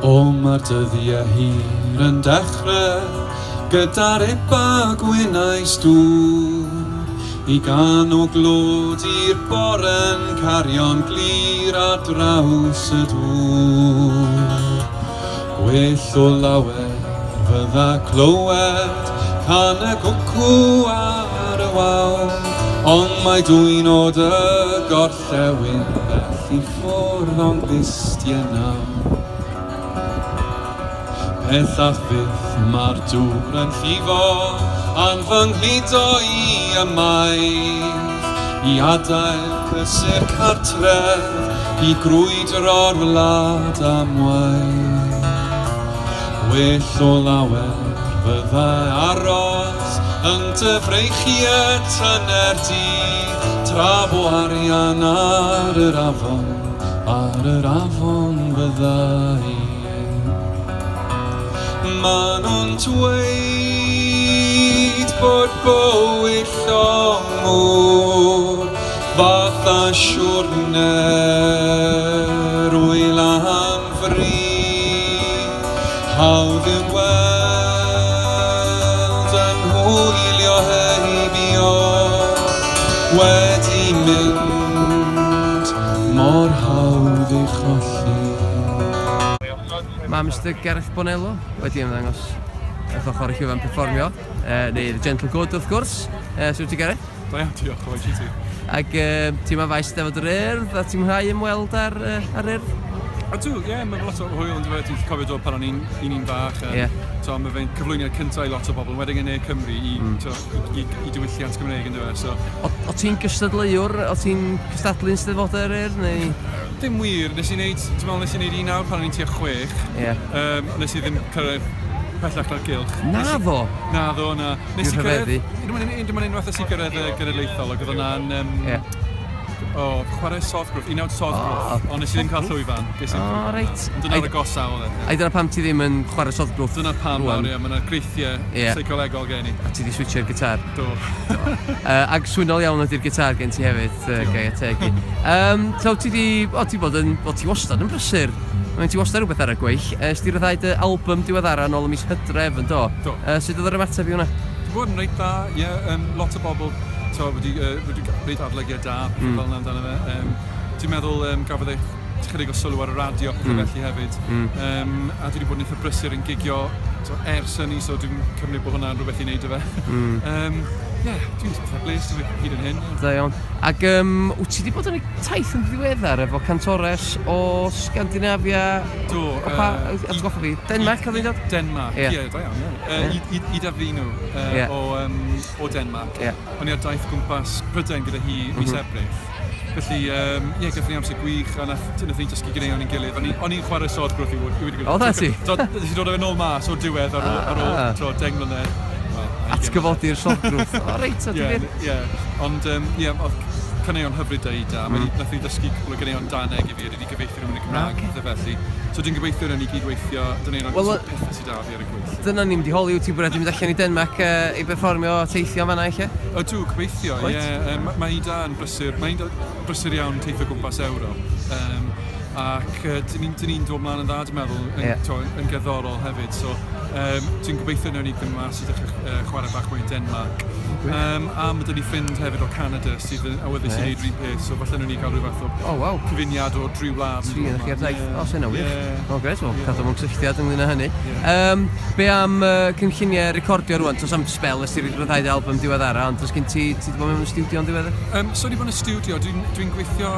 O, mae'r dyddiau hir yn dechrau gyda'r epa gwynais dŵr i gan o glod i'r bore'n cario'n glir ar draws y dŵr. Gwell o lawer fydda clywed can y gwcw ar y wawr, ond mae dwyn o dy gorllewin bell i ffwrdd o'n glustiau nawr. Pellach fyth mae'r dŵr yn llifo a'n fy nghludo i ymaith, i adael cysur cartref i grwydro'r wlad am waith. Well o lawer fydda aros yn dy freichiau tyner di, tra bo arian ar yr afon, ar yr afon fydda i. Ma' nhw'n dweud bod bywyd llong môr fatha siwrne rwy lan fri. Hawdd yw gweld yn hwylio heibio wedi mynd mor hawdd ei cholli. Mae Mister Gareth Bonello wedi ymddangos wrth ochr y llwyfan perfformio, uh, neu The Gentle Good wrth gwrs. Uh, Sut ti Gareth? Da iawn, diolch, o ti. Ac uh, ti'n ma'n faes Steddfod yr Urdd, a ti'n mwynhau ymweld ar, uh, ar Urdd? Ydw, ie, yeah, mae'n lot o hwyl yn dweud, ti'n cofio dod pan o'n i'n un un bach. Um, yeah. So, mae fe'n cyflwyniad cyntaf i lot o bobl, yn yn Ne Cymru i, mm. to, i, i, i diwylliant Gymreig yn dweud. So. O, o ti'n gystadleuwr, o ti'n cystadlu'n Steddfodau'r Urdd, neu? Dim wir, nes i wneud, dwi'n meddwl nes i wneud un awr pan o'n i'n tua chwech. Ie. Yeah. Um, nes i ddim cyrraedd pellach na'r gylch. Naddo? Naddo, na. Nes i cyrraedd... Dim ond unwaith nes i gyrraedd y genedlaethol, ac oedd hwnna'n... Um, yeah. O, chwarae soddgrwth, unawd soddgrwth, oh, ond nes i ddim cael llwyfan. Ges i oh, reit. Ond dyna'r agosa oedd e. A dyna pam ti ddim yn chwarae soddgrwth? Dyna pam nawr, ie, mae yna greithiau yeah. seicolegol gen i. A ti di switcho'r gitar? Do. uh, ac swynol iawn ydy'r gitar gen ti hefyd, uh, gai ategu. Um, so ti di, o ti bod yn, o ti wastad yn brysur. Mae'n ti wastad rhywbeth ar y gweill. Uh, Sti ryddhau dy album diweddara nôl ym mis Hydref yn do? Do. Uh, sut oedd yr ymateb i hwnna? Di bod yn reit dda, ie. Yeah, um, lot o bobl to, wedi, uh, wedi reit adolygiad da, pethau mm. fel yna amdano fe. Um, dwi'n meddwl um, gafodd ei chydig o sylw ar y radio, pethau mm. felly hefyd. Mm. Um, a dwi wedi bod yn eitha brysur yn gigio so, ers hynny, so dwi'n cymryd bod hwnna'n rhywbeth i wneud o fe. Mm. um, yeah, dwi'n eitha bles hyd yn hyn. Da iawn. Ac um, wyt ti wedi bod yn taith yn ddiweddar efo cantores o Scandinavia? Do. O pa, uh, atgoffa fi, Denmark oedd hi'n dod? Denmark, ie, yeah. da iawn, ie. Uh, yeah. Ida Fino uh, yeah. o, um, o Denmark. Yeah. O'n i ar daith gwmpas Prydain gyda hi mis mm -hmm. Ebrill. Felly, um, ie, yeah, gathon ni amser gwych, a nath, nath ni dysgu gyneuon i'n gilydd. O'n i'n chwarae sod grwth i wedi gwneud. O, dda ti? Nes i dod â fe nôl mas o'r diwedd ar ôl, ar ôl ah. to, 10 mlynedd. Well, Atgyfodi'r sod grwth. O, reit, o, difyr. Ie, ond, ie, oedd caneuon hyfryd da i da. Mm. Nath ni ddysgu cwpl o ganeuon Daneg i fi, a wedi gyfieithu nhw'n y Cymraeg, okay. pethau felly. So dwi'n gobeithio wnawn ni gyd-weithio, dyna un o'r well, pethau sydd da fi ar y gweill. Dyna ni'n mynd i holi, wyt ti'n bwriadu mynd allan i Denmark uh, i berfformio a teithio fanna eich? Ydw, gobeithio, ie. Yeah. Um, mae Ida yn brysur, mae Ida brysur iawn teithio gwmpas Ewrop. Um, ac uh, dyn ni'n ni dod mlaen yn dda, dwi'n meddwl, yn, yeah. to, yn gerddorol hefyd. So, um, dwi'n gobeithio wnawn ni fynd mas i ddechrau uh, chwarae bach mwy yn Denmark. Um, a mae dyn ni ffrind hefyd o Canada sydd yn awyddus i wneud rhywun peth, so falle wnawn ni gael rhyw fath o oh, wow. cyfuniad o dri wlad. Tri yn chi ar daith. O, sy'n wych. Yeah. O, gret, wel, yeah. cadw mewn cysylltiad ynglyn â hynny. Yeah. Um, be am uh, cynlluniau recordio rwan? Tos am spel ys ti ryddhau dy album diweddara, ond does gen ti, ti wedi bod mewn y stiwdio yn ddiweddar? Um, so wedi bod yn y stiwdio, dwi'n dwi gweithio,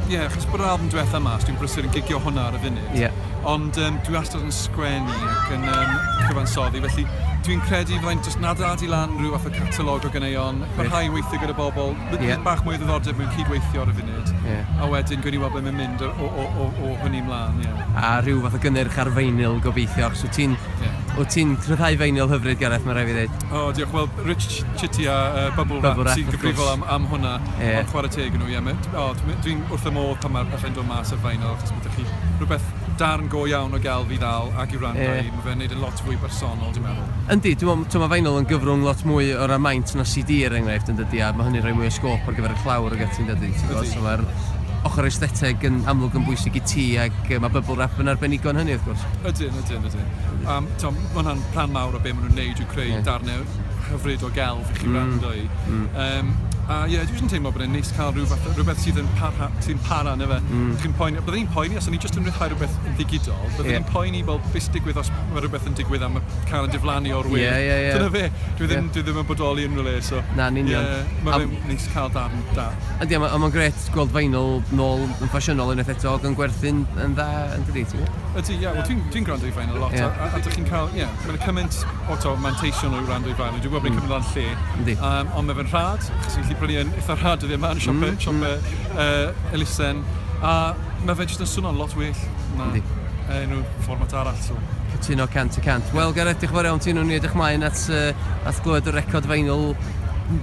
ie, yeah, achos bod yr album diwetha mas, dwi'n brysur yn gigio hwnna ar y funud. Yeah. Ond um, dwi wastad yn sgwennu ac yn um, cyfansoddi, felly dwi'n credu fyddai'n just adeiladu lan rhyw fath o catalog o ganeuon, parhau i weithio gyda bobl, yeah. bach mwy o ddiddordeb mewn cydweithio ar y funud, yeah. a wedyn gwni weld ble mae'n mynd o, o, o, o hynny ymlaen. Yeah. A rhyw fath o gynnyrch ar vinyl gobeithio, achos wyt ti'n yeah. wyt ti'n rhyddhau vinyl hyfryd Gareth, mae rhaid fi ddweud. O, oh, diolch. Wel, Rich Chitty a uh, Bubble, Bubble Wrap sy'n gyfrifol am, am hwnna, yeah. ond chwarae teg yn nhw, ie. Yeah, oh, dwi'n dwi wrth y modd pan mae'r pethau'n dod mas ar vinyl, achos mae chi rhywbeth darn go iawn o gelf i ddal ac i wrando Ie. i. Mae fe'n neud yn lot fwy bersonol, dwi'n meddwl. Yndi, dwi'n meddwl, mae vinyl yn gyfrwng lot mwy o ran maint na CD er enghraifft yn dydy, a mae hynny'n rhoi mwy o sgôp ar gyfer y clawr ag ati yn dydy, ti'n gwybod? Ydi. So mae'r ochr aestheteg yn amlwg yn bwysig i ti ac mae bubble wrap yn arbenigo yn hynny wrth gwrs. Ydyn, ydyn, ydyn. Um, mae hwnna'n rhan mawr o be maen nhw'n neud yw creu yeah. darnau hyfryd o gelf i chi mm. wrando i. Mm. Um, a ie, yeah, dwi jyst yn teimlo bod e'n neis cael rhywbeth, rhywbeth sydd yn parha, sy'n para, na fe. Mm. Chi'n poeni, byddwn i'n poeni os o'n i jyst yn rhyddhau rhywbeth yn ddigidol, byddwn yeah. i'n poeni fel beth sy'n digwydd os mae rhywbeth yn digwydd am y cael yn diflannu o'r we. Yeah, yeah, yeah. Dyna fe, dwi ddim, yeah. dwi ddim yn bodoli unrhyw le, so... Na, yn union. Yeah, mae fe'n neis cael darn da. Yndi, a mae'n grêt gweld vinyl nôl yn ffasiynol unwaith eto ac yn gwerthu'n yn dda yn dydi, ti'n gwybod? Ydy, ie, yeah, wel dwi'n dwi gwrando i vinyl lot, yeah. a, a, a dych chi'n cael, ie, yeah, mae'n cymaint o to, manteision o wrando i vinyl, dwi'n gwybod bod e'n mm. cymryd lan lle, um, ond mae fe'n rhad, achos chi'n gallu prynu yn eitha rhad dyddiau yma yn siope, mm. siope mm. Elusen, a mae fe jyst yn swnio'n lot well na unrhyw fformat arall, so. Cytuno 100%. Wel, Gareth, diolch yn fawr iawn ti. Nw'n ni edrych mlaen at, uh, at glywed y record vinyl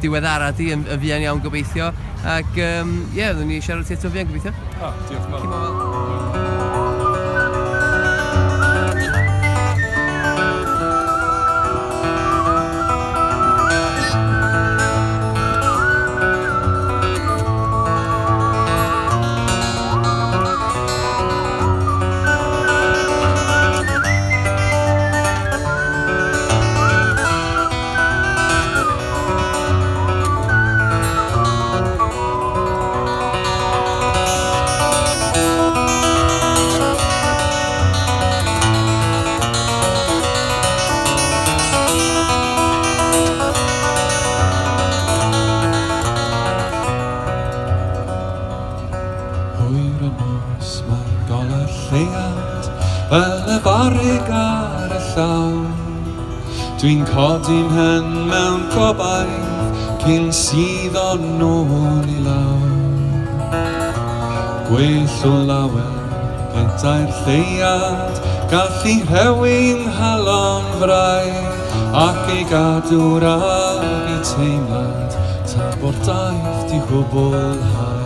diweddara di yn, yn fuan iawn gobeithio. Ac, ie, um, yeah, nw'n ni siarad ti eto fuan gobeithio. Ah, diolch yn fawr. Hwyr y nos mae golau lleuad fel y barrug ar y llawr. Dwi'n codi mhen mewn gobaith cyn suddo nôl i lawr. Gwell o lawer petai'r lleuad gallu rhewi'n nghalon frau ac ei gadw rhag y teimlad tan bo'r daith 'di chwblhau.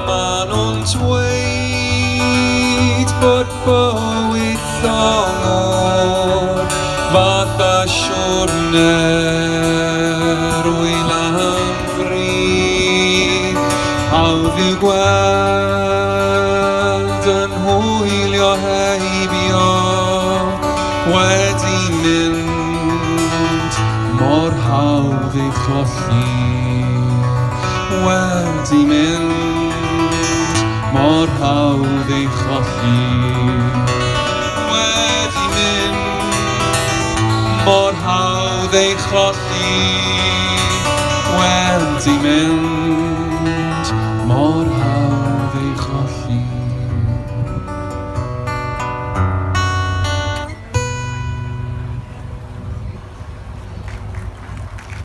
Ma' nhw'n dweud bod bywyd llong o'r fath â siwrne rwy lan frig. Hawdd i'w gweld yn hwylio heibio wedi mynd mor hawdd ei cholli wedi mynd mor hawdd ei cholli wedi mynd mor hawdd ei cholli wedi mynd mor